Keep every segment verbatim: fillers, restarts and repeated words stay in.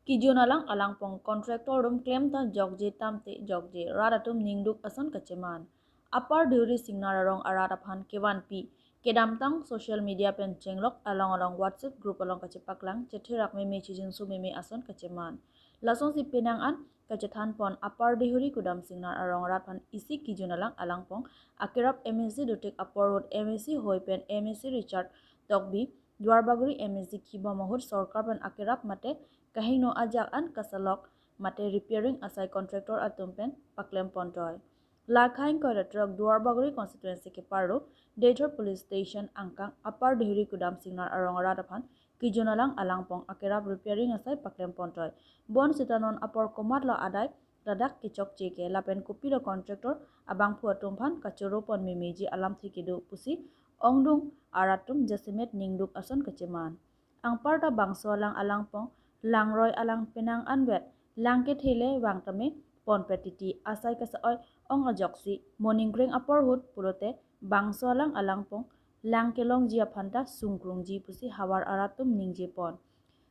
Kejun alang alangpong contractor atum klem ta jokje tamte jokje, rat atum ningduk ason kacheman. Upper Deuri Singnar arong arat aphan kevanpi kedamtang social media pen chenglok along along WhatsApp group along kachepaklang, chetherak meme, chijinso meme ason kacheman. Lasonsi penang an kachethan pon Upper Deuri Kudam Singnar arong arat aphan isi kejun alang alangpong akerap M A C Dutik Upper Road M A C hoi pen M A C Richard Tokbi, Duarbagori M A C kibom ahut sorkar pen akerap mate kahingno ajak an kasalok mate repairing asai contractor atum pen paklem pon toi. Lakhai ingkoi ra throk Duarbagori constituency keparlo Deithor police station angkang Upper Deuri Kudam Singnar arong arat aphan kejun alang alangpong akerap repairing asai paklem pon toi. Bonsita non apor komatlo adai ladak kechokche ke, lapen kopilo contractor abangphu atum aphan kachoro pon memeji alamthe kedo pusi ongdung arat atum jasemet ningduk ason kacheman. Anparta bangso alang alangpong langroi alang penang anvet lang kethe le vang tame ponpet titi, asai kasa-oi ong ajoksi moning kreng apor ahut pulote bangso alang alangpong lang kelongji aphan ta sungkrungji pusi havar arat atum ningje pon.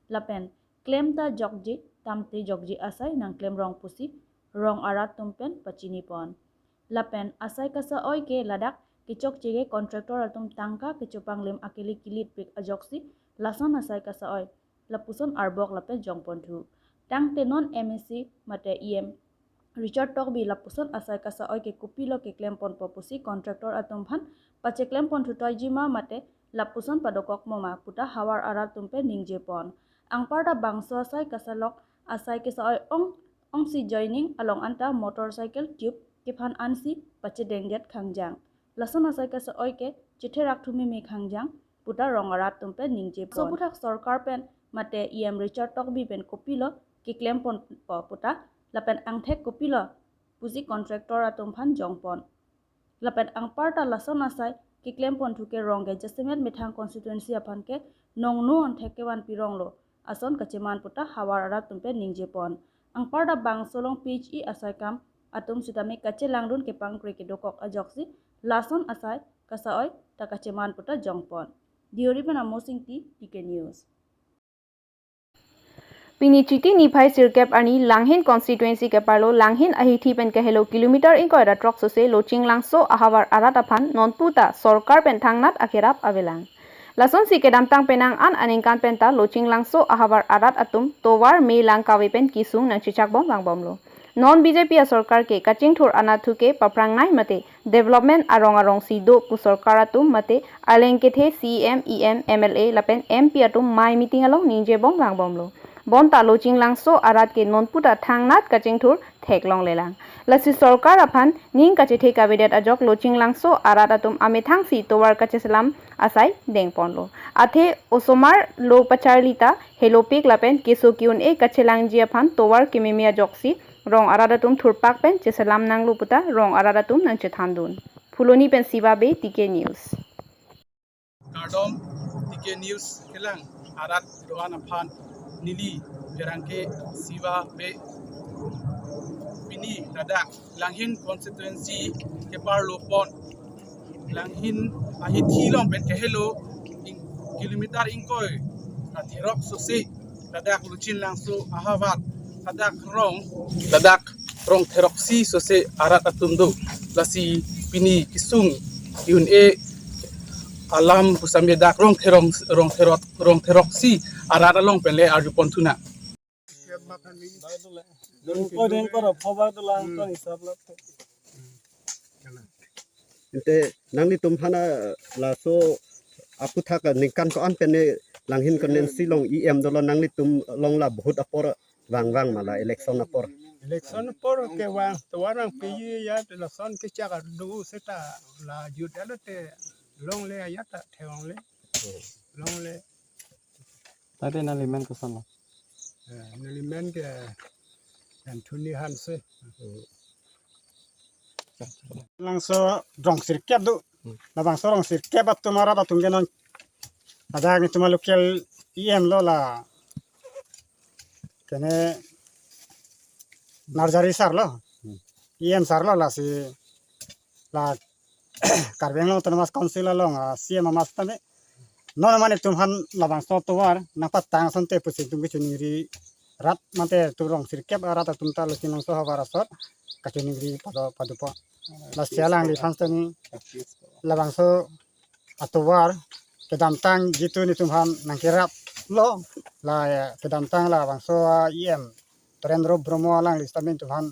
Lapen klem ta jokje tamte jokje asai nangklem rong pusi rong arat atum pen pachini pon. Lapen asai kasa-oi ke ladak kechokche ke contractor atum tangka kechopanglim akele kilitpik ajoksi lason asai kasa-oi lapuson arbok lapen jongponthu. Tangte non M A C mate E M Richard Tokbi lapuson asai kasa-oi ke kopilo keklem ponpo pusi contractor atum aphan pacheklem ponthu toiji ma mate lapuson padokok mo ma puta havar arat atum pen ningje pon. Anparta bangso asai kasalok asai kasa-oi ong ongsi joining along anta motorcycle tube kephan ansi pachedengdet khangjang. Lason asai kasa-oi ke chetherak thu meme khangjang puta rong arat atum pen ningje pon. So puthak sorkar pen mate E M Richard Tokbi pen kopilo keklem ponpo puta lapen angthek kopilo pusi contractor atum aphan jong pon. Lapen anparta lason asai keklem ponthu ke rong ke jasemet methang constituency aphan ke nongno angthek kevanpi ronglo ason kacheman puta havar arat atum pen ningje pon. Anparta bangso along P H E asai kam atum sitame kachelangdun kepangkre kedokok ajoksi lason asai kasa-oi ta kacheman puta jong pon. Deuri pen Amos Ingti, T K News. Pini Chiti niphai sirkep arni Langhin constituency keparlo Langhin ahithi pen kahelo kilometer ingkoi ra throk sose Loching Langso ahavar arat aphan nonpu ta sorkar pen thangnat akerap avelang. Lasonsi kedamtang penang an aningkan pen ta Loching Langso ahavar arat atum tovar me lang kave pen kesung nangchechak bom vangbomlo. Non B J P asorkar ke kachingthur anatthu ke paprangnei mate development arong arongsi do pu sorkar atum mate aleng kethe C E M, E M, M L A lapen M P atum mai meeting along ningje bom vangbomlo. Bonta Loching Langso arat ke nonpu ta thangnat kachingthur theklonglelang. Lasi sorkar aphan ning kachethe kavedet ajok Loching Langso arat atum amethangsi tovar kacheselam asai dengponlo. Athe osomar lo pacharli ta helopik lapen keso ke-un-e kachelangji aphan tovar kememe ajoksi rong arat atum thurpak pen cheselam nanglo puta rong arat atum nangchethandun. Phuloni pen Siva Bey, T K News. Kardom, T K News kelang arat doan aphan neli pherangke Siva Bey. Pini ladak Langhin constituency keparlo pon Langhin ahithi along pen kahelo ing, kilometer ingkoi ra throk sose ladak Loching Langso ahavar ladak rong ladak rong throksi sose arat atum do. Lasi pini kesung ke-un-e alam pusitame dak rong throk rong throk rong throksi arat along pen le arju ponthunang. Ante nanglitum aphan laso aphuthak ningkan ko-an pen ne Langhin constituency along E M dolo, nanglitum along la vote apor vangvang ma la election apor? Election apor ke vang, tovar vangpiji ya, lason kechak do seta la jut alote longle ya ta theklongle. Longle. Tangte nanglimen kosonlo? Eh, nanglimen ke Anthony Hanse. Langso rong sirkep do. Hmm. Labangso rong sirkep atum arat atum ke non. Ada ni tuma local E M lo la. Kene Narjari sir lo. Hmm. E M sir lo, lasi la Karbi Anglong Autonomous Council along, ah, C E M amat tame. Non mane itum aphan labangso tovar nangpatang asonte pusi itum kechoningri rat mate tu rong sirkep arat atum ta Lochin Langso havar asot kachiningri pado padopo. Lasi alangliphan sitame labangso atovar kedamtang jitu netum aphan nangkeraplo, la, eh, kedamtang labangso, ah, E M Torendro Bromo alangli sitame netum aphan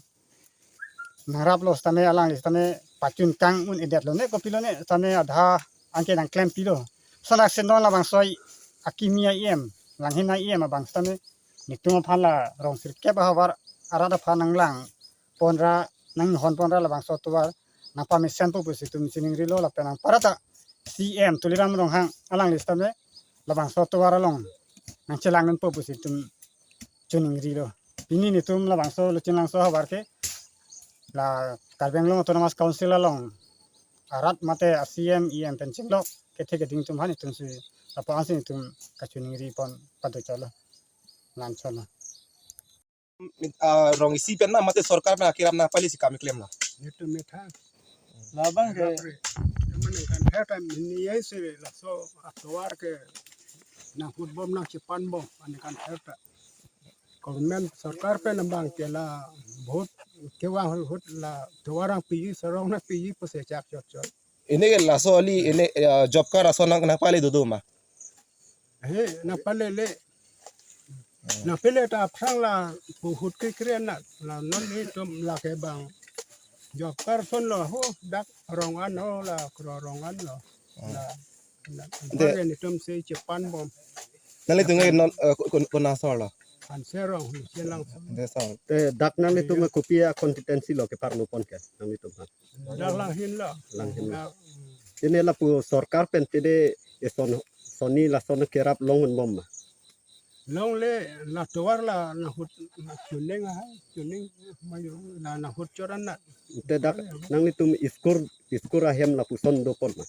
nangraplo sitame alangli sitame pachun kang un-edetlo ne kopilo ne sitame adha anke nangklempilo. Lason aksi non labangso akimi a-E M, langhin a-E M abang sitame netum aphan la rong sirkep ahavar arat aphan nanglang ponra, nanghon ponra labangso atovar nangpamesenpo pusi itum chiningrilo lapen anparta C E M Tuliram Ronghang alangli sitame labangso atovar along nangchelangdunpo pusi itum chiningrilo. Pini netum labangso Lochin Langso havar ke la Karbi Anglong Autonomous Council along arat mate a-C E M, E M pen chinglok kethe keding atum aphan itum si lapu-an si itum kachiningri pon pado cholo. Lam cholo. Ah, rong isi pen ma mate sorkar pen akerap nangpali si kam klemlo. Netum methang. Labang ke. Teman kan her kan ini ya si laso atovar ke nang football nangchepanbom aningkan her ta. Government sorkar pen abang ke la vote kevang ahut la tovar nangpiji, sorong nangpiji pusi chak chot chot. Ini ke laso kali ini, eh, job card ason nang nangpali dodo ma. He, nangpalele. Nangpale ta aphrang lapu ahut kekre na, la non netum lake abang job card asonlo ho, dak rong anlo, la kro rong anlo. La, la, Ante- bang netum si chepanbom. Nanglitum ke non, eh, ko-, ko-, konat asorlo? Hanse Rong, Lochin Langso. Hanse Rong. Te dak nanglitum kopi a-constituency lo keparlo pon ke nanglitum ha? Dak Langhin lo. Langhin lo. Dak, mm. Ini lapu sorkar pen tede eson sonni lason kerap longdunbom ma? Longle, la tovar la nahut chuning ahai, chuning mayu la nahut choran na. Te dak nanglitum school, school ahem lapuson dopon ma?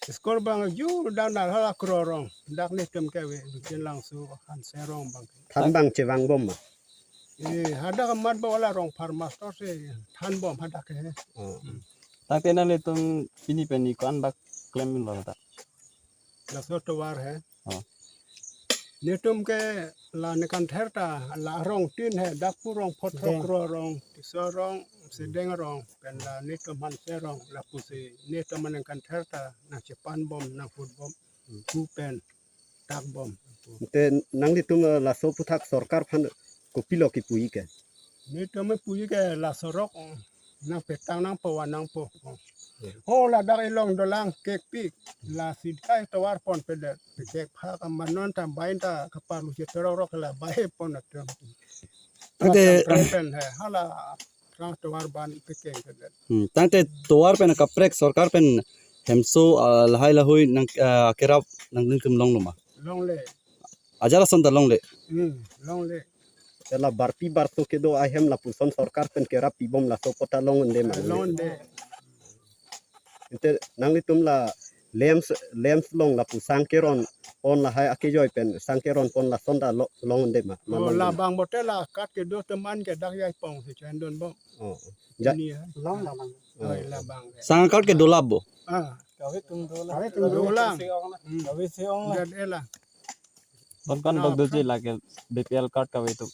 School abang ju dak na hala kro rong, dak netum kave, Lochin Langso, Hanse Rong abang. Than abang chevangbom ma? Eh, hadak amat ba wala rong pharmaster si thanbom hadak ke. Oh. Tangte nanglitum pini pen ni ko-an bak klemlo ta? Laso tovar he. Oh. Netum ke la ningkan ther ta la rong tin he, dak pu rong, phothok Deng. Kro rong, Tisso Rong, Sedeng Rong, pen la netum Hanse Rong, lapusi netum aningkan ther ta nangchepanbom, nangfootbom, pu pen takbom. Te nanglitum, eh, laso aphuthak sorkar aphan kopilo kipuji ke? Netum kipuji ke la sorok, mm, nangpetang nangpo, van nangpo. Hmm. Ho ladak ilong dolang kekpik, la sidkai tovar ponpedet, kekphak amanon ta bain ta kapalu chetorok rok la bai pon atum. Tangte Pen he, hala rang tovar ban pekeng kedet. Hmm, tangte tovar pen kaprek sorkar pen hemso, ah, lahai lahui nang, ah, kerap nangtum longlo ma? Longle. Ajat ason ta longle. Hmm, longle. Te la barpi barso kedo ahem lapuson sorkar pen kerap pibom laso apot ta longdunde ma? Longdunde. Ante nanglitum la LAMPS, LAMPS along lapu sang keron pon lahai akejoi pen sang keron pon lason ta lo-, longdunde ma? Ma Oh, longdunde ma? Labang bote la card kedo teman ke dak jai pong si chendon bong. Oh. Ja- Ini ya. Long labang. Oh, labang. Sang card kedo lap bo? Ah. Kave tum dolang. Kave tum dolang. Hmm. Kave si ong la. Jat ela. Kon kon Nah, bak doji kan. Lake BPL card kave tum.